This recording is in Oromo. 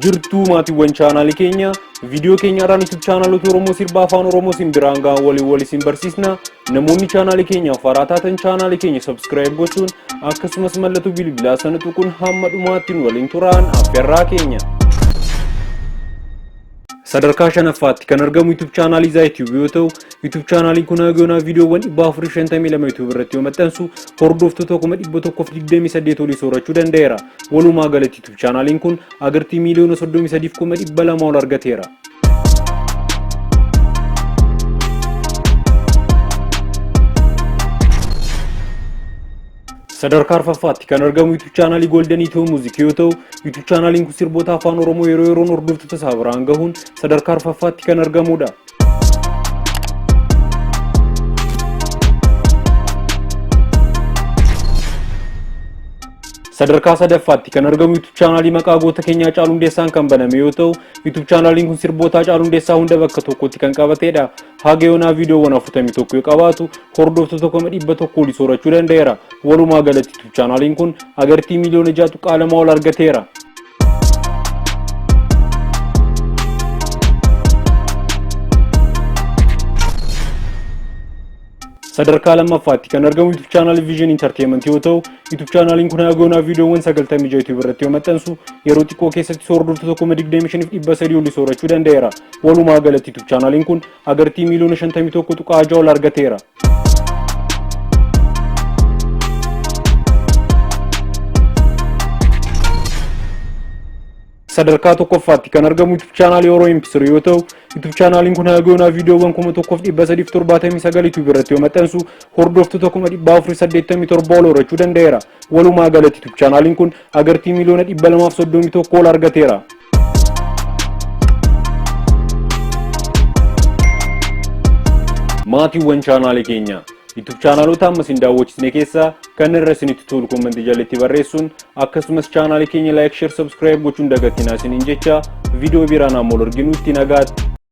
Jirtuu maatiiwwan chaanaalii keenya, viidiyoo keenya irraan YouTube chaanaalota Oromoo sirba afaan Oromoo isin biraan ga'an waliin wal isin barsiisna. Namoonni chaanaalii keenyaaf haaraa taatan chaanaalii keenya subscribe gochuun akkasumas mallattoo bilbilaa sana tuquun hamma dhumaatti nu waliin turaan affeerraa keenya. Sadarkaa shanaffaatti kan argamu YouTube chaanaalii Zaayitube yoo ta'u, YouTube chaanaaliin kun haga viidiyoowwan 452 YouTube irratti yoo maxxansu hordoftoota 128,000 olii soorachuu danda'eera. Walumaa galatti YouTube chaanaaliin kun agartii 33,200,000 ol argateera. Sadarkaa arfaffaatti kan argamu YouTube chaanaalii Golden Ethio Music yoo ta'u, YouTube chaanaaliin kun sirboota afaan Oromoo yeroo yeroon hordoftoota isaa biraan gahuun sadarkaa arfaffaatti kan argamudha. Sadarkaa sadaffaatti kan argamu YouTube chaanaalii maqaa goota keenyaa Haacaaluu Hundeessaan kan baname yoo ta'u, YouTube chaanaaliin kun sirboota Haacaaluu Hundeessaa hunda bakka tokkotti kan qabatedha. Haga yoonaa viidiyoowwan 41 yoo qabaatu, hordoftoota 100,000 olii soorachuu danda'eera. Walumaa galatti YouTube chaanaaliin kun agartii 6.2 miliyoona ol argateera. Sadarkaa lammaffaatti kan argamu YouTube chaanaalii Vision Entertainment yoo ta'u, YouTube chaanaaliin kun haga yoonaa viidiyoowwan 96 YouTube irratti yoo maxxansu yeroo xiqqoo keessatti hordoftoota 25,300 olii soorachuu danda'eera. Walumaa galatti YouTube chaanaaliin kun agartii 51.6 miliyoona ol argateera. Sadarkaa tokkoffaatti kan argamu YouTube chaanaalii Oro MP3 yoo ta'u, YouTube chaanaaliin kun haga yoonaa viidiyoowwan 1379 YouTube irratti yoo maxxansu hordoftoota 487,000 ol horachuu danda'eera. Walumaa galatti YouTube chaanaaliin kun agartii 231 miliyoona ol argateera. Maatiiwwan chaanaalii keenya, YouTube chaanaalota amma isin daawwachisne keessaa kan irra isinitti tolu kommentii jalatti barreessuun akkasumas chaanaalii keenya like, share, subscribe gochuun dagatinaa isiniin jecha, viidiyoo biraan amma ol arginutti nagaatti.